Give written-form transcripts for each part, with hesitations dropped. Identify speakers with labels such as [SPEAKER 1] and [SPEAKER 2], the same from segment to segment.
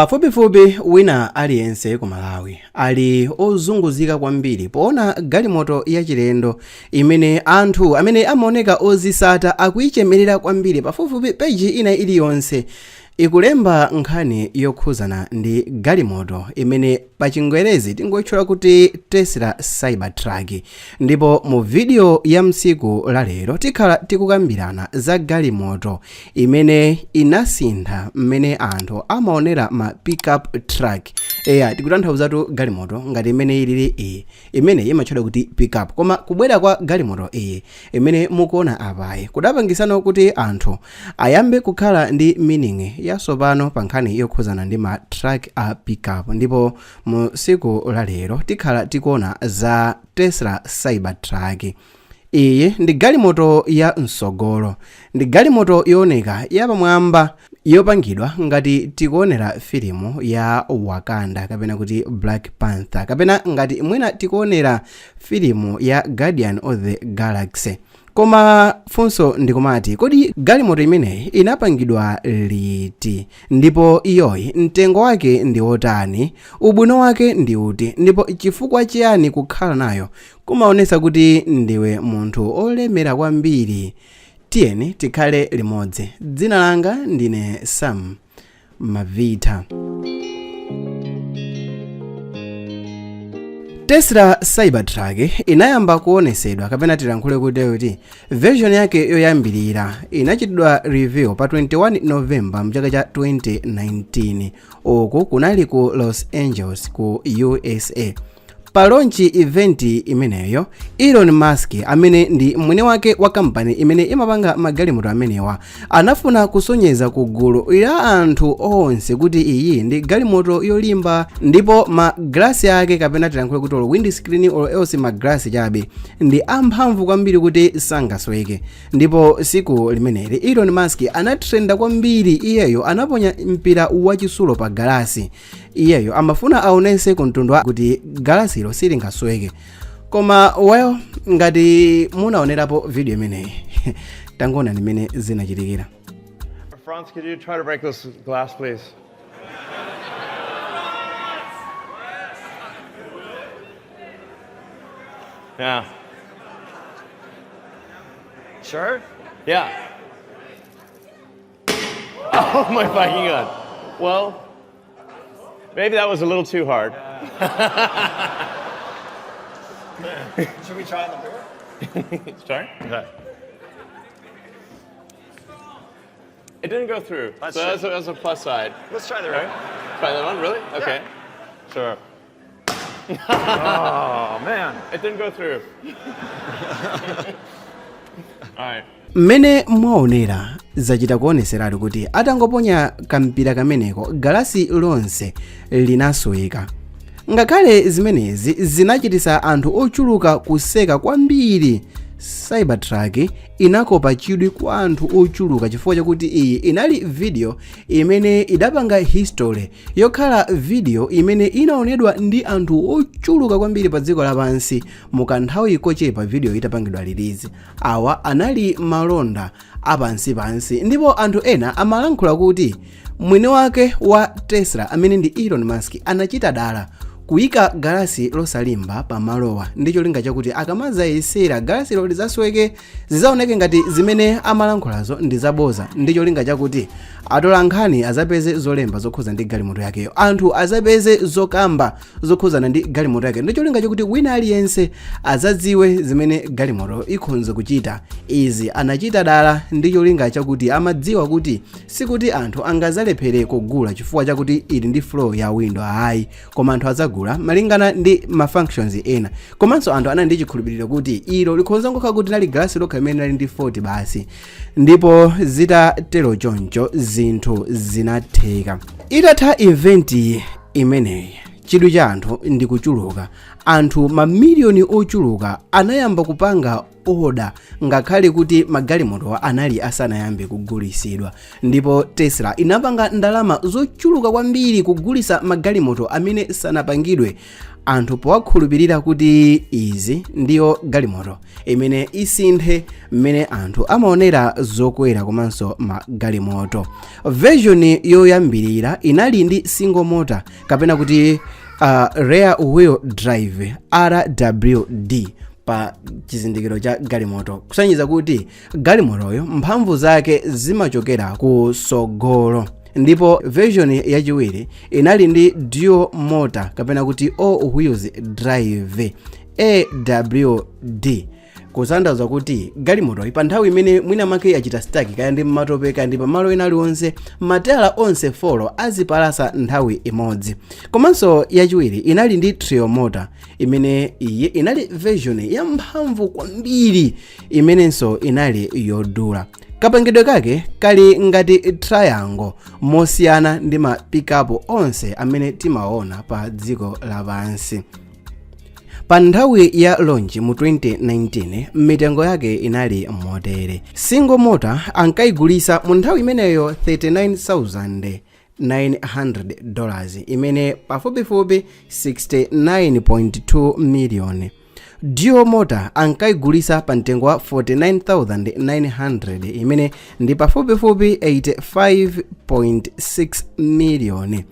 [SPEAKER 1] Pafupifupi wina aliyense ku Malawi ali ozunguzika kwambiri poona galimoto yachilendo imene anthu amene amaoneka ozisata akuichemerera kwambiri. Pafupifupi peji ina iliyonse ikulemba nkhani yokhuzana ndi galimoto imene pa chingerezi tingoitchula kuti Tesla Cybertruck. Ndipo mu video ya msiku la lero tikhala tikukambirana za galimoto imene inasintha mmene anthu amaonera ma pickup truck. Eya, tikutanthauzatu galimoto ngati imene ilili iyi, imene imatchedwa kuti pickup. Koma kubwera kwa galimoto iyi imene mukuona apayi kudapangisano kuti anthu ayambe kukhala ndi meaning yatsopano pa nkhani yokhuzana ndi ma truck a pickup. Ndipo mu siku la lero tikhala tikuona za Tesla Cybertruck. Iyi ndi galimoto ya msogolo, ndi galimoto yooneka yapamwamba, yopangidwa ngati tikuonera filimu ya Wakanda kapena kuti Black Panther, kapena ngati mwina tikuonera filimu ya Guardian of the Galaxy. Koma funso ndikumati, kodi galimoto imeneyi inapangidwa liti? Ndipo iyoyi mtengo wake ndi wotani? Ubwino wake ndi uti? Ndipo chifukwa chiyani kukhala nayo kumaonesa kuti ndiwe munthu olemera kwambiri? Tiyeni tikhale limodzi. Dzina langa ndine Sam Mavita. Tesla Cybertruck inayamba kuonesedwa, kapena tilankhule kuti version yake yoyambirira inachitidwa review pa 21 November mchaka cha 2019. Uku kunali ku Los Angeles ku USA. Pa launch event imeneyo, Elon Musk, amene ndi mwini wake wa kampani imene imapanga magalimoto amenewa, anafuna kusonyeza ku gulu la anthu onse kuti iyi ndi galimoto yolimba, ndipo ma glass ake, kapena tilankhule kuti olo windscreen or else ma glass chabe, ndi amphamvu kwambiri kuti sangasweke. Ndipo siku limeneli Elon Musk anatrenda kwambiri. Iyeyo anaponya mpira wachisulo pa galasi. Iyeyo amafuna aonese kumtundu kuti galasilo silingasweke. Koma well, ngati munaonerapo video imeneyi, tangoona mmene zinachitikira.
[SPEAKER 2] Franz, could you try to break this glass, please? Yeah.
[SPEAKER 3] Sure?
[SPEAKER 2] Yeah. Oh my fucking God. Well, maybe that was a little too hard.
[SPEAKER 3] Should we try on the door?
[SPEAKER 2] Sorry?
[SPEAKER 3] Okay.
[SPEAKER 2] It didn't go through.
[SPEAKER 3] That's
[SPEAKER 2] So
[SPEAKER 3] true.
[SPEAKER 2] that's a plus side.
[SPEAKER 3] Let's try the right.
[SPEAKER 2] Right? Try that one, really? Okay.
[SPEAKER 3] Yeah.
[SPEAKER 2] Sure.
[SPEAKER 3] Oh, man.
[SPEAKER 2] It didn't go through. All right.
[SPEAKER 1] Mmene mwaonera, zachita kuoneseratu kuti atangoponya kampira kameneko, galasi lonse linasweka. Ngakhale zimenezi zinachitisa anthu ochuluka kuseka kwambiri, Cybertruck inakopa chidwi kwa anthu ochuluka chifukwa chakuti iyi inali video imene idapanga history yokhala video imene inaonedwa ndi anthu ochuluka kwambiri pa dziko lapansi mukanthawi kochepa video itapangidwa release. Awa anali malonda apansipansi, ndipo anthu ena amalankhula kuti mwini wake wa Tesla, amene ndi Elon Musk, anachita dala kuyika galasi losalimba pamalowa ndi cholinga chakuti akamazayesera galasilo lizasweke, zizaoneke ngati zimene amalankhulazo ndi zaboza, ndi cholinga chakuti atola nkhani azapeze zolemba zokhuza ndi galimoto yakeyo, anthu azapeze zokamba zokhuzana ndi galimoto yake, ndi cholinga chakuti wina aliyense azadziwe zimene galimoto ikhonza kuchita. Izi anachita dala ndi cholinga chakuti amadziwa kuti sikuti anthu angazalephere kugula chifukwa chakuti ili ndi floor ya window, ayi, koma anthu adzagula malingana ndi ma functions ena. Komanso anthu anali ndi chikhulupiriro kuti ilo likhonza ngokhala kuti nali galasi lokha limene linali ndi 40 basi. Ndipo zitatero choncho, zinthu zinatheka. Itatha event imeneyi, chidwi cha anthu ndi kuchuluka. Anthu mamiliyoni ochuluka anayamba kupanga pre-order ngakhale kuti magalimotowa anali asanayambe kugulisidwa. Ndipo Tesla inapanga ndalama zochuluka kwambiri kugulisa magalimoto amene sanapangidwe, anthu powakhulupirira kuti izi ndiyo galimoto imene isinthe mmene anthu amaonera zokwera komanso magalimoto. Version yoyambirira inali ndi single motor kapena kuti rear wheel drive, RWD, pa chizindikiro cha galimoto, kusonyeza kuti galimotoyo mphamvu zake zimachokera kusogolo. Ndipo version yachiwiri inali ndi dual motor kapena kuti all wheels drive, AWD, kutanthauza kuti galimotoyi pa nthawi imene mwina make yachita stuck, kaya ndi mmatope, kaya ndi pamalo ena aliwonse, matayala onse four azipalasa nthawi imodzi. Komanso yachiwiri inali ndi tri motor, imene iye inali version yamphamvu kwambiri imenenso inali yodula. Kapangidwe kake kali ngati triangle, mosiyana ndi ma pickup onse amene timaona pa dziko lapansi. Pa nthawi ya launch mu 2019, mitengo yake inali motere: single motor ankayigulisa mu nthawi imeneyo $39,900, imene pafupifupi 69.2 million. Dual motor ankayigulisa pa mtengo wa 49,900, imene ndi pafupifupi 85.6 million.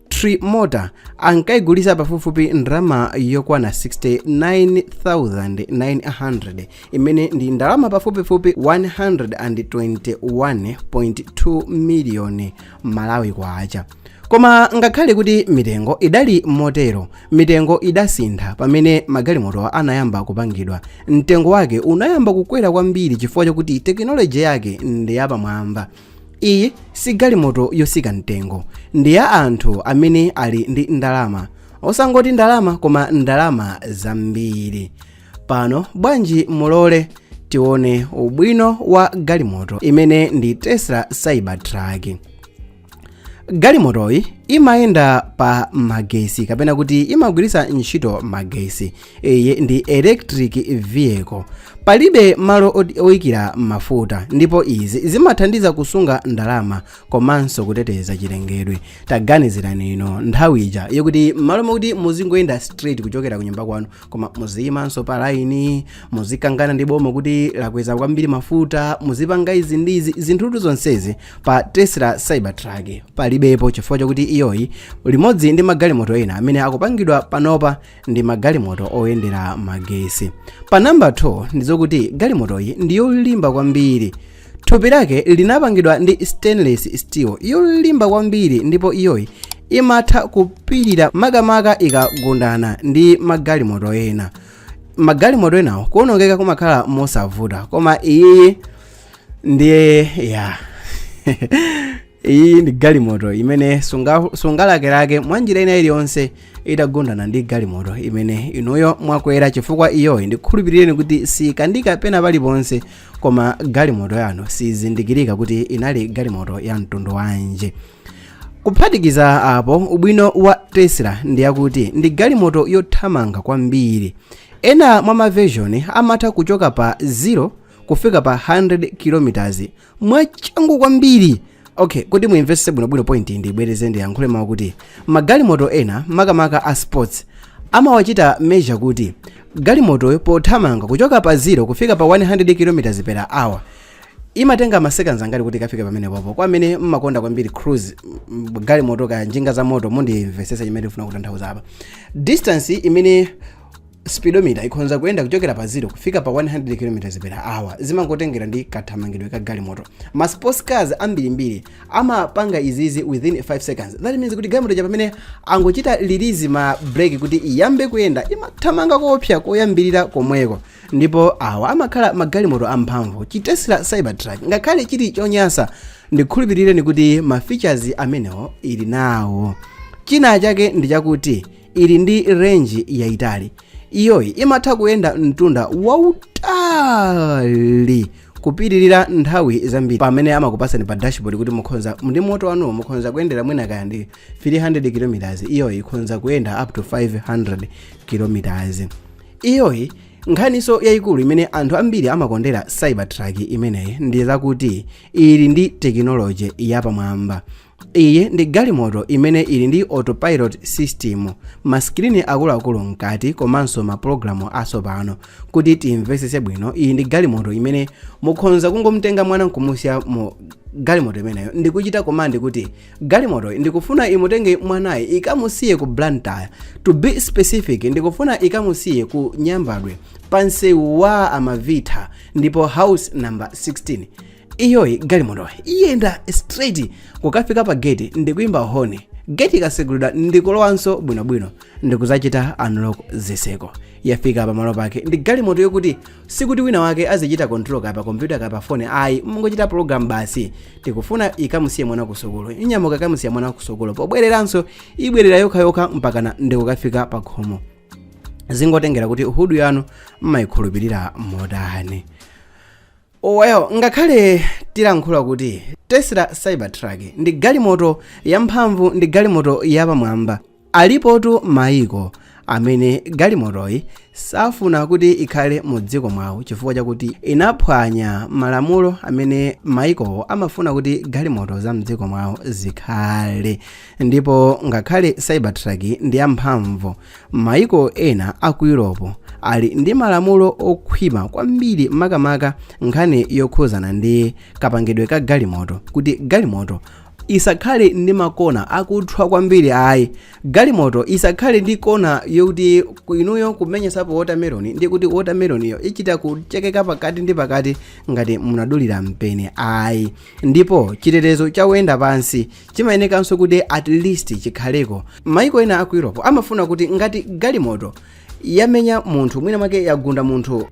[SPEAKER 1] Tri motor ankayigulisa pafupifupi ndalama yokwana 69,900, imene ndi ndalama pafupifupi 121.2 miliyoni Malawi kwacha. Koma ngakhale kuti mitengo idali motero, mitengo idasintha pamene magalimoto anayamba kupangidwa. Mtengo wake unayamba kukwera kwambiri chifukwa chokuti tekinoloji yake ndi yapamwamba. Iyi si galimoto yosika mtengo, ndi ya anthu amene ali ndi ndalama, osangoti ndalama koma ndalama zambiri. Pano bwanji mulole tione ubwino wa galimoto imene ndi Tesla Cybertruck. Galimotoyi imayenda pa magesi kapena kuti imagwiritsa ntchito magesi. Iyi ndi electric vehicle, palibe malo oyikira mafuta, ndipo izi zimathandiza kusunga ndalama komanso kuteteza chilengedwe. Taganizirani ino nthawi ija yokuti malo mokuti muzingoyenda straight kuchokera ku nyumba kwanu, koma muziyimanso pa laini, muzikangana ndi boma kuti lakweza kwambiri mafuta, muzipanga izi ndi izi. Zinthutu zonsezi pa Tesla Cybertruck palibepo, chifukwa chokuti iyoyi limodzi ndi magalimoto ena amene akupangidwa panopa ndi magalimoto oyendera magesi. Pa namba 2 ndizokuti galimotoyi ndi yolimba kwambiri. Thupi lake linapangidwa ndi stainless steel yolimba kwambiri, ndipo iyoyi imatha kupirira makamaka ikagundana ndi magalimoto ena. Magalimoto enawo kuonongeka kumakhala mosavuta, koma iyi ndiye ya iyi ndi galimoto imene sungalakelake mwanjira ina iliyonse itagundana ndi galimoto imene inuyo mwakwera, chifukwa iyoyi ndikhulupirireni kuti sikandika pena paliponse, koma galimoto yanu sizindikirika kuti inali galimoto ya mtundu wanji. Kuphatikiza apo, ubwino wa Tesla ndi yakuti ndi galimoto yothamanga kwambiri. Ena mwa ma version amatha kuchoka pa 0 kufika pa 100 km mwachangu kwambiri. Okay, kuti muimvetse bwinobwino point, ndibwereze, ndiyankhule mawu kuti magalimoto ena, makamaka a sports, amawachita measure kuti galimotoyo pothamanga kuchoka pa 0 kufika pa 100 km per hour imatenga ma seconds angati kuti ikafike pamenepopo. Kwa amene mmakonda kwambiri cruise, galimoto kaya njinga za moto, mundimvesesa chimene ndifuna kutanthauza apa. Distance imene speedometer ikhonza kuyenda kuchokera pa 0 kufika pa 100 km per hour zimangotengera ndi kathamangidwe ka galimoto. Ma sports cars ambirimbiri amapanga izizi within 5 seconds. That means kuti galimoto cha pamene angochita release ma brake kuti iyambe kuyenda, imathamanga koopsa koyambirira komweko, ndipo awa amakhala magalimoto amphamvu. Chi Tesla Cybertruck, ngakhale chili chonyasa, ndikhulupirireni kuti ma features amenewo ili nawo. China chake ndi chakuti ili ndi range yayitali. Iyoyi imatha kuyenda mtunda wautali kupitirira nthawi zambiri pamene amakupasani pa dashboard kuti mukhonza ndi moto wanuwo mukhonza kuyendera mwina kaya ndi 300 km, iyoyi ikhonza kuyenda up to 500 km. Iyoyi Nkhaniso yayikulu imene anthu ambiri amakondera Cybertruck imeneyi ndi zakuti ili ndi tekinoloji yapamwamba. Iyi ndi galimoto imene ili ndi autopilot system, maskirini akuluakulu mkati komanso mapulogalamu atsopano. Kuti timvesese bwino, iyi ndi galimoto imene mukhonza kungomtenga mwana nkumusiya mu galimoto imeneyo ndikuchita command kuti galimoto ndikufuna imutenge mwanayi ikamusiye ku Blantyre, to be specific, ndikufuna ikamusiye ku Nyambadwe pansewu wa Amavita ndipo house number 16. Iyoyi galimoto iyenda straight kukafika pa gate ndikuimba honi, gate ikasegulidwa ndikulowanso bwinobwino ndikuzachita unlock ziseko, yafika pamalo pake. Ndi galimoto yokuti sikuti wina wake azichita control kapa kompyuta kapa foni, ayi, mungochita program basi, tikufuna ikamusiye mwana kusukulu, inyamuka ikamusiya mwana kusukulu, pobwereranso ibwerera yokhayokha mpakana ndikukafika pa khomo. Zingotengera kuti hood yanu mmayikhulupirira motani. Well, ngakhale tilankhula kuti Tesla Cybertruck ndi galimoto yamphamvu, ndi galimoto yapamwamba, alipotu mayiko amene galimotoyi safuna kuti ikhale mu dziko mwawo chifukwa chakuti inaphwanya malamulo amene mayikowo amafuna kuti galimoto za mdziko mwawo zikhale. Ndipo ngakhale Cybertruck ndi yamphamvu, mayiko ena aku Europe ali ndi malamulo okhwima kwambiri, makamaka nkhani yokhuzana ndi kapangidwe ka galimoto, kuti galimoto isakhale ndi makona akuthwa kwambiri, ayi, galimoto isakhale ndi kona yokuti inuyo kumenyesapo watermelon ndi kuti watermelon iyo ichita kuchekeka pakati ndi pakati ngati munadulira mpeni, ayi. Ndipo chitetezo chakuyenda pansi chimayenekanso kuti at least chikhaleko. Maiko ena aku Europe amafuna kuti ngati galimoto yamenya munthu, mwina mwake yagunda munthu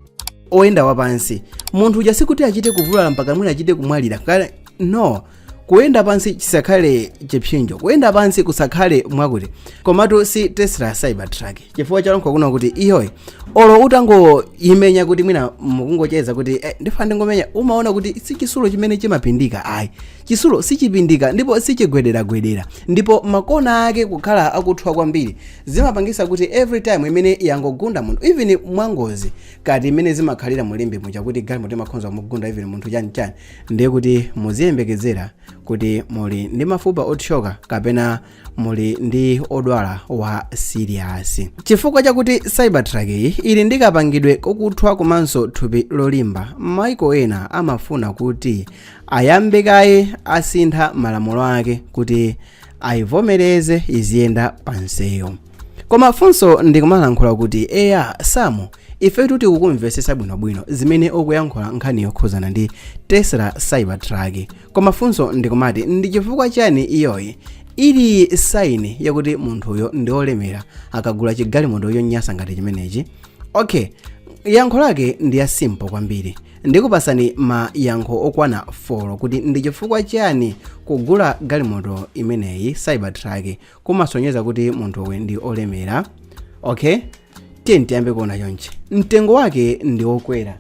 [SPEAKER 1] oyenda wapansi, munthu uja sikuti achite kuvulala mpaka mwina achite kumwalira kale, no, kuyenda pansi chisakhale chipsinjo, kuyenda pansi kusakhale mwakuti. Komatu si Tesla Cybertruck, chifukwa chalankhula kuna kuti iyoyi olo utangoyimenya kuti mwina mukungocheza kuti ndifa ndingomenya, umaona kuti si chisulo chimene chimapindika, ayi, chisulo sichipindika ndipo sichigwederagwedera. Ndipo makona ake kukhala akuthwa kwambiri zimapangisa kuti every time imene yangogunda munthu, even mwangozi kati imene zimakhalira mulimbi muja kuti galimoto imakhonza kumugunda even munthu chanichani, ndiye kuti muziyembekezera kuti muli ndi mafupa othyoka kapena muli ndi odwala wa serious. Chifukwa chakuti Cybertruck iyi ili ndi kapangidwe kokuthwa komanso thupi lolimba, maiko ena amafuna kuti ayambe kaye asintha malamulo ake kuti ayivomereze iziyenda panseyo. Koma funso ndikumalankhula kuti, eya Samu, ifetu tikukumvesesa bwinobwino zimene ukuyankhula nkhani yokhuzana ndi Tesla Cybertruck, koma funso ndikumati, ndi chifukwa chani iyoyi ili sign yakuti munthuyo ndi olemera akagula chigalimoto chonyasa ngati chimenechi? Okay, yankho lake ndi ya simple kwambiri. Ndikupasani mayankho okwana 4 kuti ndi chifukwa chani kugula galimoto imeneyi Cybertruck kumasonyeza kuti munthuwe ndi olemera. Okay, tiye tiyambe kuona chonchi. Mtengo wake ndi wokwera,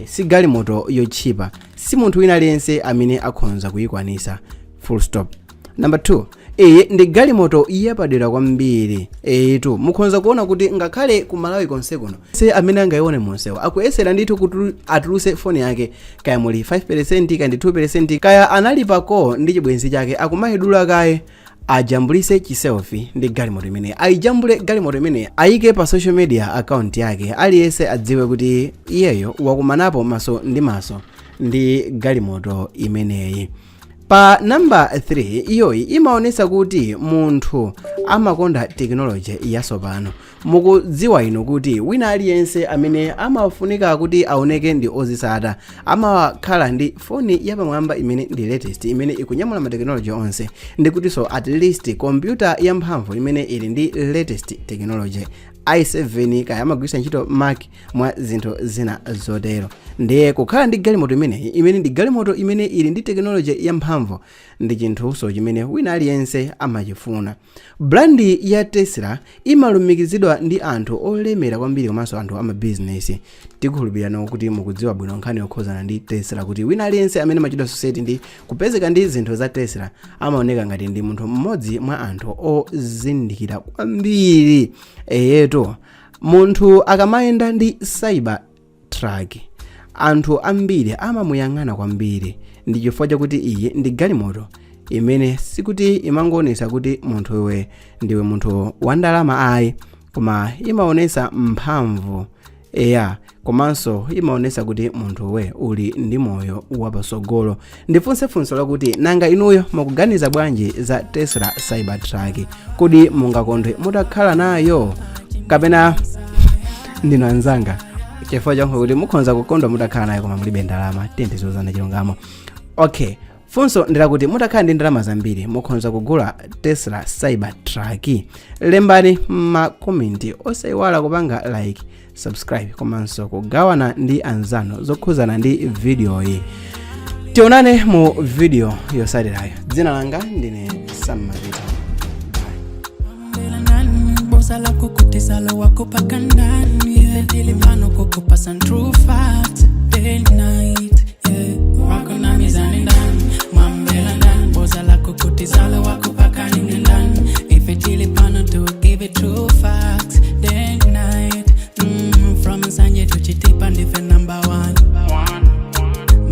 [SPEAKER 1] si galimoto yotchipa, si munthu wina aliyense amene akhonza kuyikwanisa, full stop. Number 2, iyi ndi galimoto yapadera kwambiri. Etu mukhonza kuona kuti ngakhale ku Malawi konse kuno, se amene angayione munsewu akuyesera ndithu kuti atuluse foni yake, kaya muli 5%, kaya ndi 2%, kaya anali pako ndi chibwenzi chake, akumayidula kaye ajambulise chiselfie ndi galimoto imeneyi, ayijambule galimoto imeneyi, ayike pa social media account yake, aliyense adziwe kuti iyeyo wakumanapo maso ndi maso ndi galimoto imeneyi. Pa namba 3, iyoyi imaonetsa kuti munthu amakonda tekinoloji yatsopano. Mukudziwa inu kuti wina aliyense amene amafunika kuti aoneke ndi ozisata amakhala ndi foni yapamwamba imene ndi latest, imene ikunyamula matekinoloji onse, ndikutinso at least kompyuta yamphamvu imene ili ndi latest technology, i7, kaya amagwiritsa ntchito Mac, mwa zinthu zina zotero. Ndiye kukhala ndi galimoto imeneyi, imene ndi galimoto imene ili ndi tekinoloji yamphamvu, ndi chinthuso chimene wina aliyense amachifuna. Brand ya Tesla imalumikizidwa ndi anthu olemera kwambiri komanso anthu amabizinesi. Tikukhulupirira kuti mukudziwa bwino nkhani yokhuzana ndi Tesla, kuti wina aliyense amene amachita associate ndi kupezeka ndi zinthu za Tesla amaoneka ngati ndi munthu mmodzi mwa anthu ozindikira kwambiri. Eyeto. Munthu akamayenda ndi Cyber Truck, anthu ambiri amamuyang'ana kwambiri. Ndi chifukwa chakuti iyi ndi galimoto imene sikuti imangoonetsa kuti munthu iwe ndiwe munthu wa ndalama ayi, koma imaonetsa mphamvu, eya, komanso imaonetsa kuti munthuwe uli ndi moyo wapasogolo. Ndifunse funso lakuti, nanga inuyo mukuganiza bwanji za Tesla Cybertruck? Kodi mungakondwe mutakhala nayo, kapena ndinu anzanga chifukwa chankho kuti mukhonza kukondwa mutakhala nayo koma mulibe ndalama? Tiyeni chilungamo. Okay, funso ndilakuti, mutakhala ndi ndalama zambiri, mukhonza kugula Tesla Cybertruck? Lembani ma comment. Osayiwala kupanga like, subscribe komanso kugawana ndi anzanu zokhuzana ndi video-yi. Tionane mu video yotsatirayo. Dzina langa ndine Sam Mavita.
[SPEAKER 4] Boza kukutizala wakupaka ndani, yeah. Tilipano kukupasa true facts day and night, yeah. Wako na mizani ndani, mwambela ndani, boza la kukutizala wakupaka nini ndani. Ife tilipano to give it true facts day and night. From Nsanje to Chitipa, ndife number one.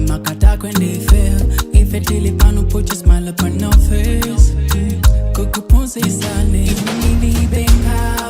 [SPEAKER 4] Makatakwe ndife. Ife tilipano put your smile upon your face. Kukuphunzisane ndilibenga.